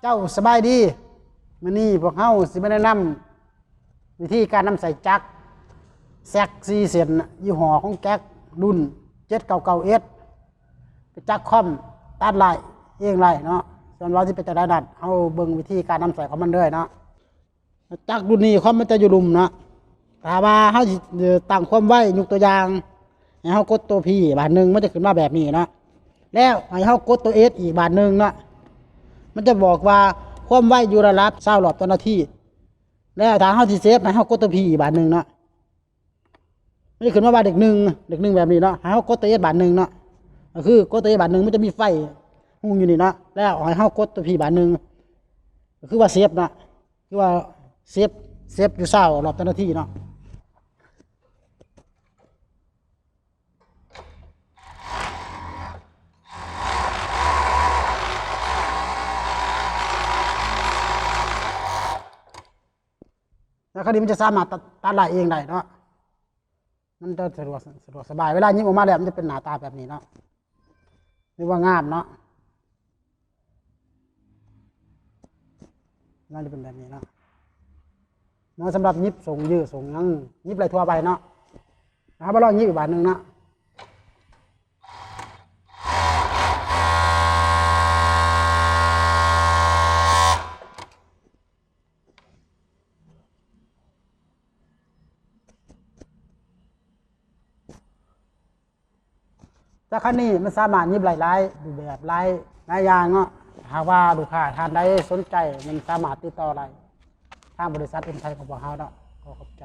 ເຈົ້າສະບາຍດີ. ມື້ນີ້ພວກເຮົາຊິມາແນະນຳວິທີການນຳໃຊ້ຈັກແຊັກສີ່ເສັ້ນ ຍີ່ຫໍ້ຂອງແຈັກ ລຸ້ນເຈັດເກົ້າເກົ້າເອັດ ເປັນຈັກຄອມຕັດໄລ່ເອງໄດ້ເນາະ. ສ່ວນວ່າຊິເປັນຈັ່ງໃດນັ້ນ ເຮົາເບິ່ງວິທີການນຳໃຊ້ຂອງມັນເລີຍເນາະ. ຈັກລຸ້ນນີ້ຄອມມັນຈະຢູ່ລຸ່ມເນາະ. ຖ້າວ່າເຮົາຊິ ເອີ ຕັ້ງຄວາມໄວ ຍົກຕົວຢ່າງ ໃຫ້ເຮົາກົດຕົວ P ບາດໜຶ່ງ ມັນຈະຂຶ້ນມາແບບນີ້ເນາະ. ແລ້ວໃຫ້ເຮົາກົດຕົວ S ອີກບາດໜຶ່ງເນາະ. ມັນຈະບອກວ່າຄວາມໄວຢູ່ລະດັບຊາວລອບຕໍ່ນາທີ. ແລ້ວຖ້າເຮົາຊິເຊບ ໃຫ້ເຮົາກົດຕົວ P ອີກບາດໜຶ່ງເນາະ. ມັນຈະຂຶ້ນມາວ່າເລກໜຶ່ງ ເລກໜຶ່ງແບບນີ້ເນາະ. ໃຫ້ເຮົາກົດຕົວ S ບາດໜຶ່ງເນາະ. ກໍຄືກົດຕົວ S ບາດໜຶ່ງ ມັນຈະມີໄຟຮຸ່ງຢູ່ນີ້ເນາະ. ແລ້ວໃຫ້ເຮົາກົດຕົວ P ບາດໜຶ່ງ ກໍຄືວ່າເຊບເນາະ. ຄືວ່າເຊບ ເຊບຢູ່ຊາວລອບຕໍ່ນາທີເນາະ. ແລ້ວຄາວນີ້ມັນຈະສາມາດຕັດ ຕັດໄລ່ເອງໄດ້ເນາະ. ມັນຈະສະດວກ ສະດວກສະບາຍ. ເວລາຫຍິບອອກມາແລ້ວ ມັນຈະເປັນໜ້າຕາແບບນີ້ເນາະ. ຖືວ່າງາມເນາະ. ໜ້າຈະເປັນແບບນີ້ເນາະ. ເນາະ ສຳລັບຫຍິບສົ່ງຢື້ສົ່ງຫຍັງ ຫຍິບໄດ້ທົ່ວໄປເນາະ. ເຮົາມາລອງຫຍິບອີກບາດໜຶ່ງເນາະ. ຈັກຄັນນີ້ມັນສາມາດຫຍິບໄດ້ຫຼາຍຮູບແບບ ຫຼາຍ ຫຼາຍຢ່າງເນາະ. ຫາກວ່າລູກຄ້າທ່ານໃດສົນໃຈ ມັນສາມາດຕິດຕໍ່ໄດ້ທາງບໍລິສັດເອັມໄທຂອງພວກເຮົາເນາະ. ຂໍຂອບໃຈ.